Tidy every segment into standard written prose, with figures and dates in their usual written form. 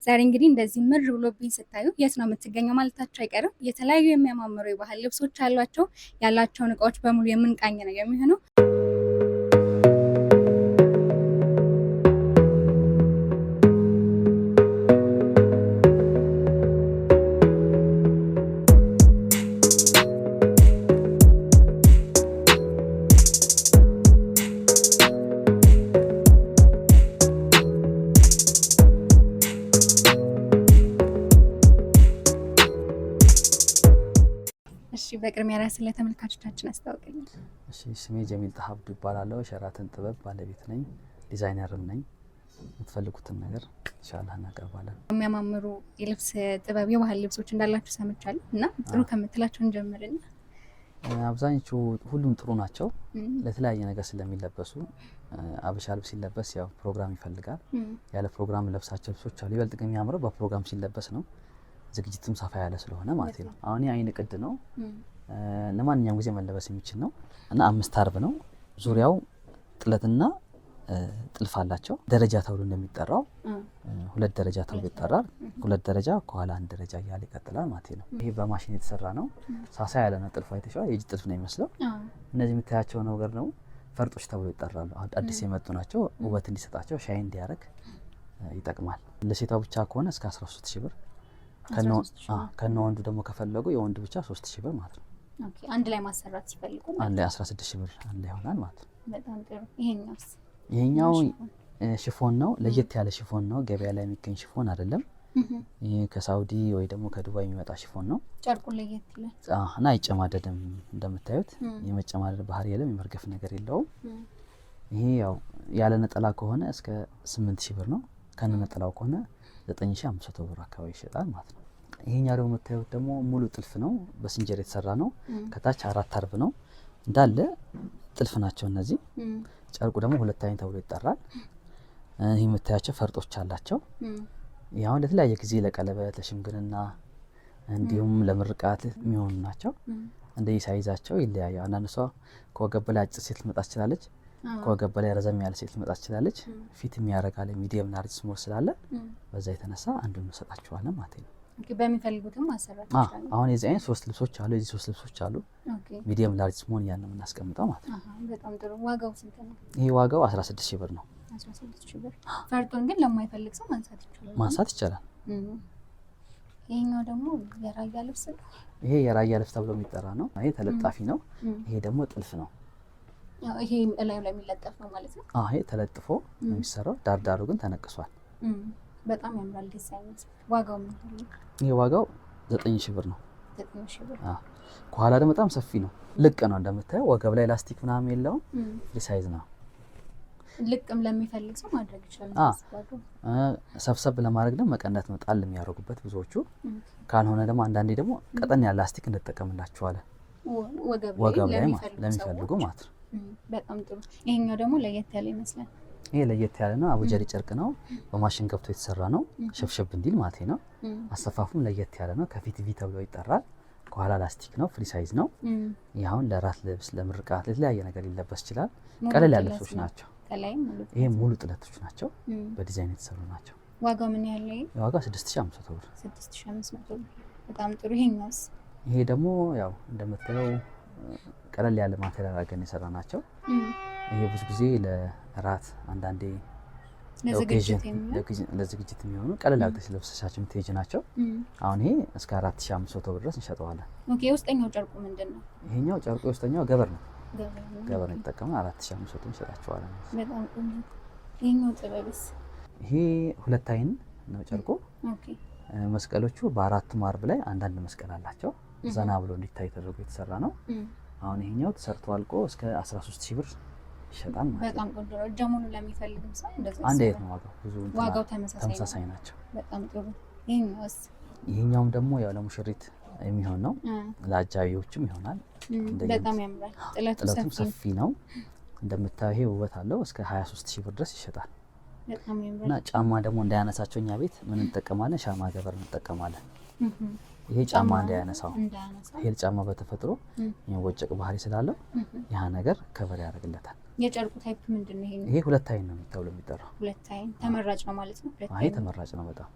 ዛሬ እንግዲህ እንደዚህ ምር ብሎብኝ ስታዩ የት ነው የምትገኘው ማለታቸው አይቀርም። የተለያዩ የሚያማምሩ የባህል ልብሶች አሏቸው። ያላቸውን እቃዎች በሙሉ የምንቃኝ ነው የሚሆነው። እሺ፣ በቅድሚያ ራስን ለተመልካቾቻችን አስታውቅልን። እሺ፣ ስሜ ጀሚል ጣሀብዱ ይባላለሁ። ሸራተን ጥበብ ባለቤት ነኝ፣ ዲዛይነርም ነኝ። የምትፈልጉትን ነገር ኢንሻአላህ እናቀርባለን። የሚያማምሩ የልብስ ጥበብ የባህል ልብሶች እንዳላችሁ ሰምቻለሁ እና ጥሩ ከምትላቸው እንጀምርና አብዛኞቹ ሁሉም ጥሩ ናቸው። ለተለያየ ነገር ስለሚለበሱ አበሻ ልብስ ሲለበስ ያው ፕሮግራም ይፈልጋል። ያለ ፕሮግራም ለብሳቸው ልብሶች አሉ። ይበልጥ ግን የሚያምረው በፕሮግራም ሲለበስ ነው። ዝግጅቱም ሰፋ ያለ ስለሆነ ማለት ነው። አሁን ይህ አይን ቅድ ነው። ለማንኛውም ጊዜ መለበስ የሚችል ነው እና አምስት አርብ ነው። ዙሪያው ጥለትና ጥልፍ አላቸው። ደረጃ ተብሎ እንደሚጠራው ሁለት ደረጃ ተብሎ ይጠራል። ሁለት ደረጃ ከኋላ አንድ ደረጃ እያለ ይቀጥላል ማለት ነው። ይሄ በማሽን የተሰራ ነው። ሳሳ ያለ ነው። ጥልፍ አይተሽዋል። የእጅ ጥልፍ ነው የሚመስለው። እነዚህ የምታያቸው ነገር ነው ፈርጦች ተብሎ ይጠራሉ። አዲስ የመጡ ናቸው። ውበት እንዲሰጣቸው shine እንዲያደርግ ይጠቅማል። ለሴቷ ብቻ ከሆነ እስከ 13 ሺህ ብር ከነ ወንዱ ደግሞ ከፈለጉ የወንዱ ብቻ 3 ሺህ ብር ማለት ነው። Okay፣ አንድ ላይ ማሰራት ሲፈልጉ አንድ ላይ 16 ሺህ ብር አንድ ላይ ይሆናል ማለት ነው። በጣም ጥሩ። ይሄኛውስ? ይሄኛው chiffon ነው። ለየት ያለ chiffon ነው። ገበያ ላይ የሚገኝ chiffon አይደለም። ይሄ ከሳውዲ ወይ ደግሞ ከዱባይ የሚመጣ chiffon ነው። ጨርቁ ለየት ይላል እና አይጨማደድም። እንደምታዩት የመጨማደድ ባህሪ የለም፣ የመርገፍ ነገር የለውም። ይሄ ያው ያለ ነጠላ ከሆነ እስከ 8 ሺህ ብር ነው። ከነ ነጠላው ከሆነ 9500 ብር አካባቢ ይሸጣል ማለት ነው። ይሄኛው ደግሞ የምታዩት ደግሞ ሙሉ ጥልፍ ነው። በሲንጀር የተሰራ ነው። ከታች አራት አርብ ነው እንዳለ ጥልፍ ናቸው እነዚህ። ጨርቁ ደግሞ ሁለት አይን ተብሎ ይጠራል። ይህ የምታያቸው ፈርጦች አላቸው። ይህ አሁን ለተለያየ ጊዜ ለቀለበት፣ ለሽምግልና እንዲሁም ለምርቃት የሚሆኑ ናቸው። እንደዚህ size ኣቸው ይለያያል። አንዳንድ ሰው ከወገብ በላይ አጭር ሴት ልመጣ ትችላለች። ከወገብ በላይ ረዘም ያለ ሴት ልመጣ ትችላለች። fit የሚያደርጋለ medium large small ስላለ በዛ የተነሳ አንዱን እንሰጣችኋለን ማለት ነው። በሚፈልጉትም ማሰራት ይችላል። አሁን የዚህ አይነት ሶስት ልብሶች አሉ። የዚህ ሶስት ልብሶች አሉ። Medium large small እያልን ነው የምናስቀምጠው ማለት ነው። በጣም ጥሩ። ዋጋው ስንት ነው? ይሄ ዋጋው 16 ሺህ ብር ነው። 16 ሺህ ብር። ፈርጡን ግን ለማይፈልግ ሰው ማንሳት ይቻላል። ማንሳት ይቻላል። ይሄኛው ደግሞ የራያ ልብስ ነው። ይሄ የራያ ልብስ ተብሎ የሚጠራ ነው። ይሄ ተለጣፊ ነው። ይሄ ደግሞ ጥልፍ ነው። ይሄ እላዩ ላይ የሚለጠፍ ነው ማለት ነው። አዎ ይሄ ተለጥፎ ነው የሚሰራው። ዳርዳሩ ግን ተነቅሷል። በጣም ያምራል ዲዛይኑ። ዋጋው ምን ያህል ነው? ይሄ ዋጋው 9 ሺህ ብር ነው። 9 ሺህ ብር። አዎ ከኋላ ደግሞ በጣም ሰፊ ነው። ልቅ ነው እንደምታየው። ወገብ ላይ ላስቲክ ምናምን የለውም። Free size ነው። ልቅም ለሚፈልግ ሰው ማድረግ ይችላል። ሰብሰብ ለማድረግ ደግሞ መቀነት ነው ጣል የሚያደርጉበት ብዙዎቹ። ካልሆነ ደግሞ አንዳንዴ ደግሞ ቀጠን ያለ ላስቲክ እንጠቀምላቸዋለን ወገብ ላይ ለሚፈልጉ ማለት ነው። በጣም ጥሩ። ይሄኛው ደግሞ ለየት ያለ ይመስላል። ይሄ ለየት ያለ ነው። አቡጀሪ ጨርቅ ነው። በማሽን ገብቶ የተሰራ ነው። ሸብሸብ እንዲል ማለት ነው። አሰፋፉም ለየት ያለ ነው። ከፊት V ተብሎ ይጠራል። ከኋላ ላስቲክ ነው። Free size ነው። ይህ አሁን ለራት ልብስ፣ ለምርቃት፣ ለተለያየ ነገር ሊለበስ ይችላል። ቀለል ያለ ልብሶች ናቸው። ይሄ ሙሉ ጥለቶች ናቸው። በዲዛይን የተሰሩ ናቸው። ዋጋው ምን ያህል ነው? ዋጋው 6500 ብር። 6500 ብር። በጣም ጥሩ። ይሄኛውስ? ይሄ ደግሞ ያው እንደምታየው ቀለል ያለ material አድርገን የሰራ ናቸው። ይሄ ብዙ ጊዜ ለራት አንዳንዴ ለዝግጅት የሚሆኑ ቀለል ያሉ ለብሰሻቸው የምትሄጂ ናቸው። አሁን ይሄ እስከ 4500 ብር ድረስ እንሸጠዋለን። Okay። የውስጠኛው ጨርቁ ምንድን ነው? ይሄኛው ጨርቁ የውስጠኛው ገበር ነው። ገበር ነው የተጠቀመው። 4500 እንሸጣቸዋለን። በጣም ቆንጆ። ይሄኛው ጥበብስ? ይሄ ሁለት አይን ነው ጨርቁ። Okay። መስቀሎቹ በአራቱም አርብ ላይ አንዳንድ መስቀል አላቸው። ዘና ብሎ እንዲታይ ተደርጎ የተሰራ ነው። አሁን ይሄኛው ተሰርቶ አልቆ እስከ 13 ሺህ ብር ይሸጣል ማለት ነው። በጣም ቆንጆ ነው። እጀ ሙሉ ለሚፈልግም ሰው እንደዛ አንድ አይነት ነው ዋጋው። ብዙ ዋጋው ተመሳሳይ ናቸው። በጣም ጥሩ። ይሄኛውስ? ይሄኛውም ደግሞ ያው ለሙሽሪት የሚሆን ነው። ለአጃቢዎችም ይሆናል። በጣም ያምራል። ጥለቱም ሰፊ ነው እንደምታየው። ይሄ ውበት አለው። እስከ 23 ሺህ ብር ድረስ ይሸጣል። በጣም እና ያምራል። ጫማ ደግሞ እንዳያነሳቸው እኛ ቤት ምን እንጠቀማለን? ሻማ ገበር እንጠቀማለን። ይሄ ጫማ እንዳያነሳው እንዳያነሳው። Heel ጫማ በተፈጥሮ የመቦጨቅ ባህሪ ስላለው ያ ነገር cover ያደርግለታል። የጨርቁ type ምንድን ነው? ይሄ ይሄ ሁለት አይን ነው ተብሎ የሚጠራው። ሁለት አይን ተመራጭ ነው ማለት ነው። ሁለት ይሄ አይን ተመራጭ ነው በጣም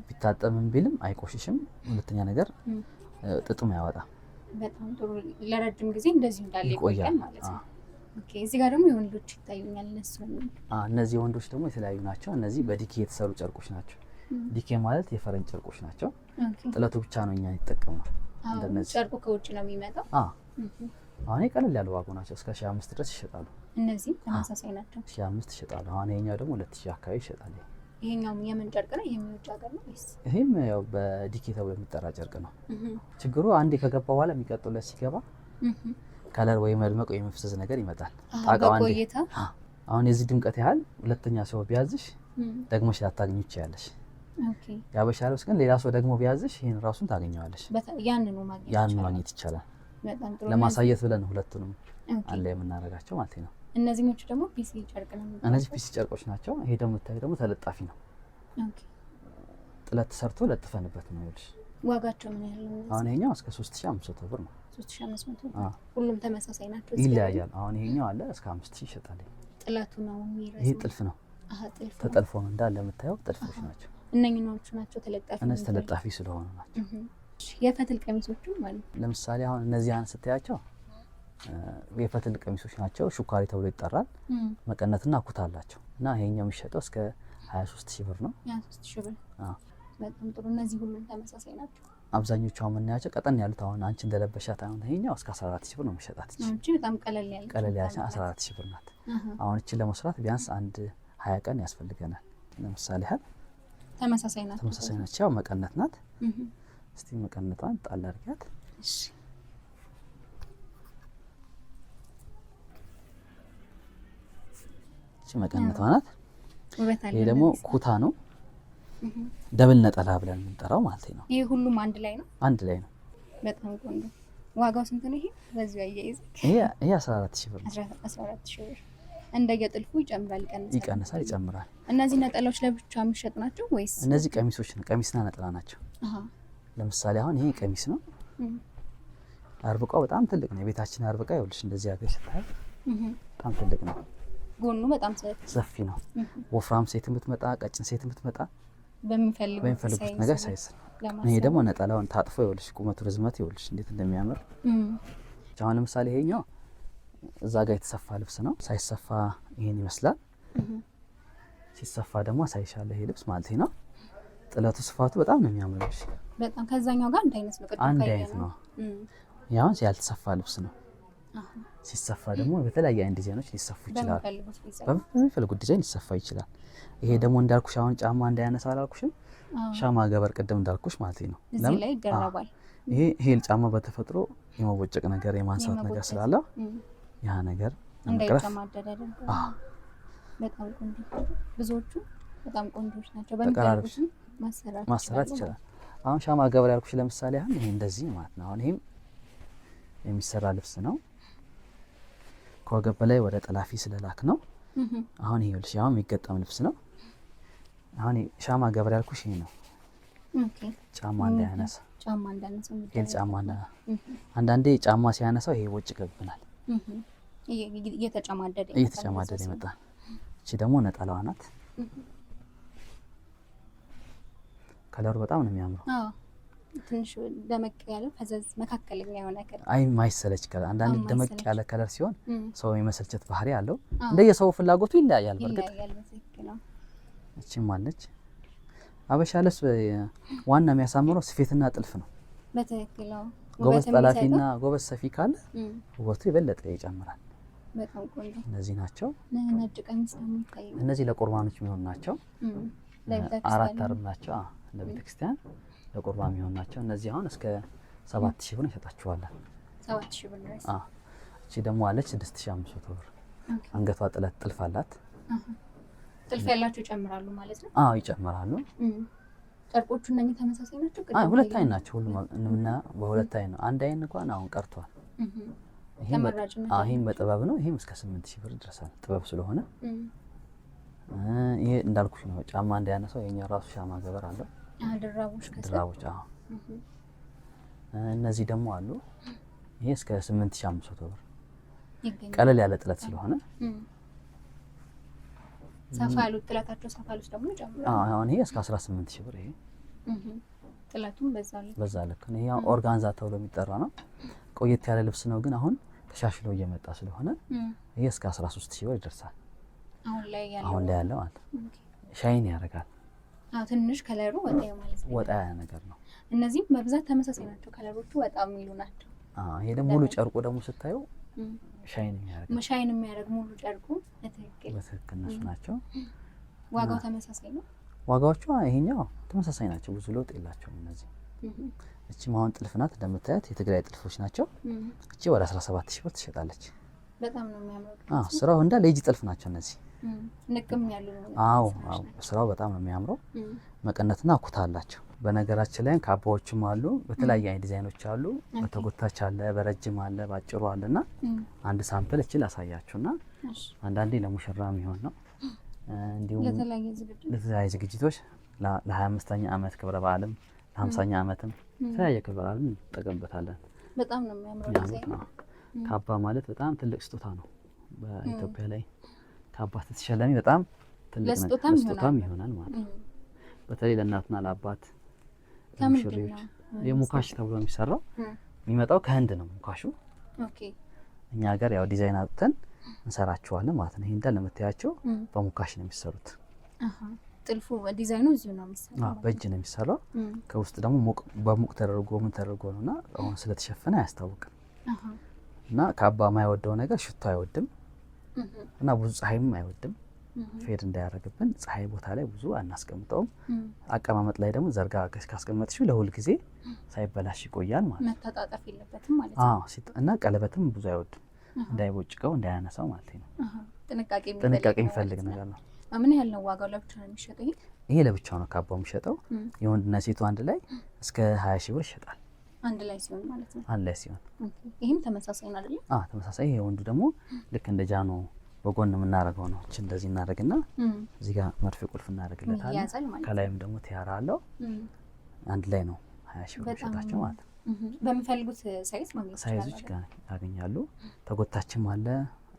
ቢታጠብም ቢልም አይቆሽሽም። ሁለተኛ ነገር ጥጡም አያወጣም፣ በጣም ጥሩ። ለረጅም ጊዜ እንደዚሁ እንዳለ ይቆያል ይቆያል ማለት ነው። Okay፣ እዚህ ጋር ደግሞ የወንዶች ይታዩኛል። እነሱ እነዚህ ወንዶች ደግሞ የተለያዩ ናቸው። እነዚህ በዲኬ የተሰሩ ጨርቆች ናቸው። ዲኬ ማለት የፈረንጅ ጨርቆች ናቸው። ጥለቱ ብቻ ነው እኛ የተጠቀምነው። እንደነዚህ ጨርቁ ከውጭ ነው የሚመጣው። አሁን ይሄ ቀለል ያሉ ዋጋ ናቸው። እስከ 1500 ድረስ ይሸጣሉ። እነዚህ ተመሳሳይ ናቸው። 1500 ይሸጣሉ። አሁን ይሄኛው ደግሞ 2000 አካባቢ ይሸጣል። ይሄኛው የምን ጨርቅ ነው? ይሄም የውጭ ሀገር ነው ወይስ? ይሄም ያው በዲኬ ተብሎ የሚጠራ ጨርቅ ነው። ችግሩ አንዴ ከገባ በኋላ የሚቀጥለው ሲገባ color ወይ መልመቅ ወይ መፍዘዝ ነገር ይመጣል። ጣቃው አንዴ በቆይታ አሁን የዚህ ድምቀት ያህል ሁለተኛ ሰው ቢያዝሽ ደግሞሽ ላታገኙ ትችያለሽ። Okay። የአበሻ ልብስ ግን ሌላ ሰው ደግሞ ቢያዝሽ ይሄን ራሱን ታገኘዋለሽ። ያንኑ ማግኘት ያንን ይቻላል። ማግኘት ይቻላል። በጣም ጥሩ። ለማሳየት ብለን ሁለቱንም Okay። አንድ ላይ የምናደርጋቸው ማለት ነው። እነዚህኞቹ ደግሞ PC ጨርቅ ነው የሚባለው። እነዚህ PC ጨርቆች ናቸው። ይሄ ደግሞ የምታየው ደግሞ ተለጣፊ ነው። Okay። ጥለት ተሰርቶ ለጥፈንበት ነው ይኸውልሽ። ዋጋቸው ምን ያህል ነው? አሁን ይሄኛው እስከ 3500 ብር ነው። 3500 ብር። ሁሉም ተመሳሳይ ናቸው። ይለያያል። አሁን ይሄኛው አለ እስከ 5000 ይሸጣል። ጥለቱ ነው የሚረዝመው። ይሄ ጥልፍ ነው። ጥልፍ ነው። ተጠልፎ ነው እንዳለ የምታየው ጥልፎች ናቸው። እነኝኖቹ ናቸው ተለጣፊ። እነዚህ ተለጣፊ ስለሆኑ ናቸው። የፈትል ቀሚሶቹም ማለት ነው። ለምሳሌ አሁን እነዚያን ስታያቸው የፈትል ቀሚሶች ናቸው። ሹካሪ ተብሎ ይጠራል። መቀነትና ኩታ አላቸው እና ይሄኛው የሚሸጠው እስከ 23,000 ብር ነው። 23,000 ብር። በጣም ጥሩ። እነዚህ ሁሉም ተመሳሳይ ናቸው። አብዛኞቹ አሁን የምናያቸው ቀጠን ያሉት አሁን አንቺ እንደለበሻት አሁን ይሄኛው እስከ 14,000 ብር ነው የሚሸጣት። እቺ በጣም ቀለል ያለች ቀለል ያለች 14,000 ብር ናት። አሁን እቺን ለመስራት ቢያንስ አንድ 20 ቀን ያስፈልገናል። ለምሳሌ ያህል ተመሳሳይ ናቸው። ተመሳሳይ ናቸው። ያው መቀነት ናት። እስቲ መቀነቷን ጣል አድርጊያት። እሺ እቺ መቀነቷ ናት። ውበት አለው። ይሄ ደግሞ ኩታ ነው። Double ነጠላ ብለን የምንጠራው ማለት ነው። ይሄ ሁሉም አንድ ላይ ነው። አንድ ላይ ነው። በጣም ቆንጆ። ዋጋው ስንት ነው? ይሄ በዚሁ አያይዘ ይሄ 14,000 ብር ነው። 14,000 ብር። እንደየጥልፉ ይጨምራል፣ ይቀንሳል። ይቀንሳል፣ ይጨምራል። እነዚህ ነጠላዎች ለብቻ የሚሸጡ ናቸው ወይስ? እነዚህ ቀሚሶች ነው። ቀሚስና ነጠላ ናቸው። ለምሳሌ አሁን ይሄ ቀሚስ ነው። አርብቃው በጣም ትልቅ ነው። የቤታችን አርብቃ ይኸውልሽ እንደዚህ አድርገሽ ስታይ በጣም ትልቅ ነው። ጎኑ በጣም ሰፊ ነው። ወፍራም ሴት ብትመጣ፣ ቀጭን ሴት ብትመጣ በሚፈልጉት ነገር size ነው። ይሄ ደግሞ ነጠላውን ታጥፎ ይኸውልሽ ቁመቱ ርዝመት ይኸውልሽ እንዴት እንደሚያምር። አሁን ለምሳሌ ይሄኛው እዛ ጋር የተሰፋ ልብስ ነው። ሳይሰፋ ይሄን ይመስላል። ሲሰፋ ደግሞ አሳይሻለሁ። ይሄ ልብስ ማለት ነው። ጥለቱ ስፋቱ በጣም ነው የሚያምረው። በጣም ከዛኛው ጋር አንድ አይነት ነው። አንድ አይነት ነው። ያው ያልተሰፋ ልብስ ነው። ሲሰፋ ደግሞ በተለያየ አይነት ዲዛይኖች ሊሰፉ ይችላል። በሚፈልጉት ዲዛይን ሊሰፋ ይችላል። ይሄ ደግሞ እንዳልኩሽ አሁን ጫማ እንዳያነሳ አላልኩሽም? ሻማ ገበር ቅድም እንዳልኩሽ ማለት ነው። እዚህ ላይ ይደረባል። ይሄ heel ጫማ በተፈጥሮ የመቦጨቅ ነገር የማንሳት ነገር ስላለው ያ ነገር እንዳይጨማደድ ያደርጋል። በጣም ቆንጆ። ብዙዎቹ በጣም ቆንጆች ናቸው። በሚፈልጉት ማሰራት ይችላል። አሁን ሻማ ገበር ያልኩሽ ለምሳሌ አሁን ይሄ እንደዚህ ማለት ነው። አሁን ይሄም የሚሰራ ልብስ ነው። ከወገብ በላይ ወደ ጠላፊ ስለላክ ነው። አሁን ይሄ ልብስ ያው የሚገጠም ልብስ ነው። አሁን ሻማ ገበር ያልኩሽ ይሄ ነው። ጫማ እንዳያነሳ heel ጫማ አንዳንዴ ጫማ ሲያነሳው ይሄ ወጭ ገብናል እየተጨማደደ ይመጣል። እቺ ደግሞ ነጠላዋ ናት። color ኡ በጣም ነው የሚያምረው። ትንሽ ደመቅ ያለ ፈዘዝ መካከለኛ የሆነ color፣ አይ ማይሰለች color። አንዳንድ ደመቅ ያለ color ሲሆን ሰው የመሰልቸት ባህሪ አለው። እንደየሰው ፍላጎቱ ይለያያል። በእርግጥ እቺም አለች። አበሻ ልብስ ዋና የሚያሳምረው ስፌትና ጥልፍ ነው። በትክክል ጎበዝ ጠላፊና ጎበዝ ሰፊ ካለ ውበቱ የበለጠ ይጨምራል። በጣም ቆንጆ። እነዚህ ናቸው። ነጭ ቀሚስ ደግሞ ይታያል። እነዚህ ለቁርባኖች የሚሆኑ ናቸው። አራት አርብ ናቸው። ለቤተ ክርስቲያን ለቁርባን የሚሆኑ ናቸው። እነዚህ አሁን እስከ 7000 ብር እንሸጣቸዋለን። 7000 ብር ድረስ። እቺ ደግሞ አለች 6500 ብር። አንገቷ ጥለት ጥልፍ አላት። ጥልፍ ያላቸው ይጨምራሉ ማለት ነው? አዎ ይጨምራሉ። ጨርቆቹ እነኚህ ተመሳሳይ ናቸው? አይ ሁለት አይን ናቸው። ሁሉም እና በሁለት አይን ነው። አንድ አይን እንኳን አሁን ቀርቷል። ይሄም በጥበብ ነው። ይሄም እስከ 8000 ብር ይደርሳል። ጥበብ ስለሆነ ይሄ እንዳልኩሽ ነው፣ ጫማ እንዳያነሳው የኛ ራሱ ሻማ ገበር አለው። ድራቦች ከስር ድራቦች። አዎ። እነዚህ ደግሞ አሉ። ይሄ እስከ 8500 ብር ይገኛል። ቀለል ያለ ጥለት ስለሆነ። ሰፋ ያሉት፣ ጥለታቸው ሰፋ ያሉት ደግሞ ይጨምራሉ። አዎ፣ አሁን ይሄ እስከ 18,000 ብር ይሄ። ጥለቱም በዛ ልክ። በዛ ልክ ነው። ይሄ organza ተብሎ የሚጠራ ነው። ቆየት ያለ ልብስ ነው፣ ግን አሁን ተሻሽሎ እየመጣ ስለሆነ ይሄ እስከ 13,000 ብር ይደርሳል። አሁን ላይ ያለው? አሁን ላይ ያለው ማለት ነው። Shine ያደርጋል። አዎ፣ ትንሽ color ኡ ወጣ ማለት ነው። ወጣ ያለ ነገር ነው። እነዚህም በብዛት ተመሳሳይ ናቸው። Color ኦቹ ወጣ የሚሉ ናቸው። አዎ፣ ይሄ ደግሞ ሙሉ ጨርቁ ደግሞ ስታዩ shine የሚያደርግ። Shine የሚያደርግ ሙሉ ጨርቁ በትክክል። በትክክል እነሱ ናቸው። ዋጋው ተመሳሳይ ነው። ዋጋዎቹ ይሄኛው ተመሳሳይ ናቸው። ብዙ ለውጥ የላቸውም እነዚህ። እቺ አሁን ጥልፍ ናት፣ እንደምታያት የትግራይ ጥልፎች ናቸው። እቺ ወደ 17,000 ብር ትሸጣለች። በጣም ነው የሚያምረው። አዎ፣ ስራው እንዳለ የእጅ ጥልፍ ናቸው እነዚህ። ንቅም ያሉ አዎ። ስራዎች አዎ። ናቸው። ስራው በጣም ነው የሚያምረው። መቀነትና ኩታ አላቸው። በነገራችን ላይ ካባዎችም አሉ፣ በተለያየ አይነት ዲዛይኖች አሉ። በተጎታች አለ፣ በረጅም አለ፣ ባጭሩ አለና አንድ sample እችል አሳያችሁና አንዳንዴ ለሙሽራ የሚሆን ነው። እንዲሁም ለተለያየ ዝግጅት። ለተለያየ ዝግጅቶች፣ ለ25ኛ ዓመት ክብረ በዓልም፣ ለ50ኛ ዓመትም የተለያየ ክብረ በዓልም እንጠቀምበታለን። በጣም ነው የሚያምረው የሚያምሩት ዲዛይኑ። ነው። ካባ ማለት በጣም ትልቅ ስጦታ ነው። በኢትዮጵያ ላይ ካባ ስትሸለሚ በጣም ትልቅ ነገር፣ ለስጦታም ለስጦታም ይሆናል። ይሆናል ማለት ነው። በተለይ ለእናትና ለአባት፣ ከምንድን ለሙሽሪዎች ነው? የሙካሽ ተብሎ የሚሰራው የሚመጣው ከህንድ ነው ሙካሹ። እኛ ሀገር ያው ዲዛይን አውጥተን እንሰራቸዋለን ማለት ነው። ይሄ እንዳለ የምታያቸው በሙካሽ ነው የሚሰሩት። ጥልፉ ዲዛይኑ እዚሁ ነው የሚሰራው ማለት? በእጅ ነው የሚሰራው። ከውስጥ ደግሞ በሙቅ ተደርጎ ምን ተደርጎ ነውና አሁን ስለተሸፈነ አያስታውቅም። እና ካባ የማይወደው ነገር ሽቶ አይወድም እና ብዙ ፀሐይም አይወድም። Fade እንዳያደርግብን ፀሐይ ቦታ ላይ ብዙ አናስቀምጠውም። አቀማመጥ ላይ ደግሞ ዘርጋ ካስቀመጥሽው ለሁል ጊዜ ሳይበላሽ ይቆያል ማለት ነው። መተጣጠፍ የለበትም ማለት ነው። አዎ፣ እና ቀለበትም ብዙ አይወድም፣ እንዳይቦጭቀው እንዳያነሳው ማለት ነው። ጥንቃቄ ጥንቃቄ የሚፈልግ ነው የሚፈልግ ማለት ነው። ነገር ነው። ምን ያህል ነው ዋጋው? ለብቻ ነው የሚሸጠው ይሄ? ይሄ ለብቻው ነው ካባው የሚሸጠው። የወንድና ሴቱ አንድ ላይ እስከ 20 ሺህ ብር ይሸጣል። አንድ ላይ ሲሆን ማለት ነው። አንድ ላይ ሲሆን። Okay። ይሄም ተመሳሳይ ነው አይደለ? አዎ፣ ተመሳሳይ። ይሄ የወንዱ ደግሞ ልክ እንደ ጃኖ በጎን የምናደርገው ነው። እቺ እንደዚህ እናደርግና እዚህ ጋር መርፌ ቁልፍ እናደርግለታለን። ይያዛል ማለት ነው። ከላይም ደግሞ tiara አለው። አንድ ላይ ነው 20 ሺህ ብር በጣም የሚሸጣቸው ማለት ነው። በሚፈልጉት size ማግኘት Size ኦች ይችላል። ጋር ያገኛሉ። ተጎታችም አለ፣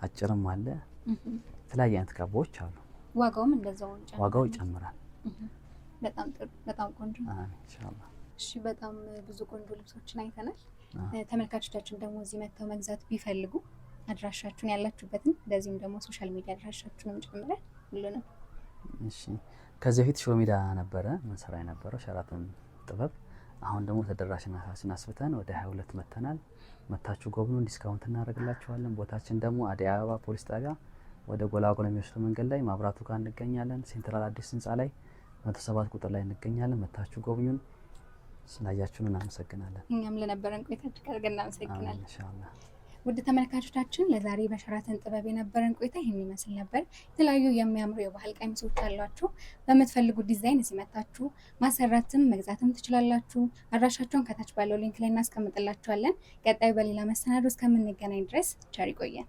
አጭርም አለ። የተለያየ አይነት ካባዎች አሉ። ዋጋውም እንደዛው ይጨምራል። ዋጋው ይጨምራል። በጣም ጥሩ፣ በጣም ቆንጆ። አሜን ኢንሻአላህ። እሺ፣ በጣም ብዙ ቆንጆ ልብሶችን አይተናል። ተመልካቾቻችን ደግሞ እዚህ መጥተው መግዛት ቢፈልጉ አድራሻችሁን፣ ያላችሁበትን፣ እንደዚሁም ደግሞ social media አድራሻችሁንም ጨምረን ሁሉንም። እሺ፣ ከዚህ በፊት ሽሮ ሜዳ ነበረ ምንሰራ የነበረው ሸራተን ጥበብ። አሁን ደግሞ ተደራሽነታችን አስፍተን ወደ 22 መተናል። መታችሁ ጎብኑን፣ discount እናደርግላችኋለን። ቦታችን ደግሞ አደይ አበባ ፖሊስ ጣቢያ ወደ ጎላጎል የሚወስደው መንገድ ላይ ማብራቱ ጋር እንገኛለን። ሴንትራል አዲስ ህንፃ ላይ 107 ቁጥር ላይ እንገኛለን። መታችሁ ጎብኙን። ስላያችሁን እናመሰግናለን። እኛም ለነበረን ቆይታ እጅግ አድርገን እናመሰግናለን። አሜን ኢንሻአላህ። ውድ ተመልካቾቻችን፣ ለዛሬ በሸራተን ጥበብ የነበረን ቆይታ ይህን ይመስል ነበር። የተለያዩ የሚያምሩ የባህል ቀሚሶች አሏችሁ። በምትፈልጉት ዲዛይን እዚህ መታችሁ ማሰራትም መግዛትም ትችላላችሁ። አድራሻቸውን ከታች ባለው link ላይ እናስቀምጥላችኋለን። ቀጣዩ በሌላ መሰናዶ እስከምንገናኝ ድረስ ቸር ይቆየን።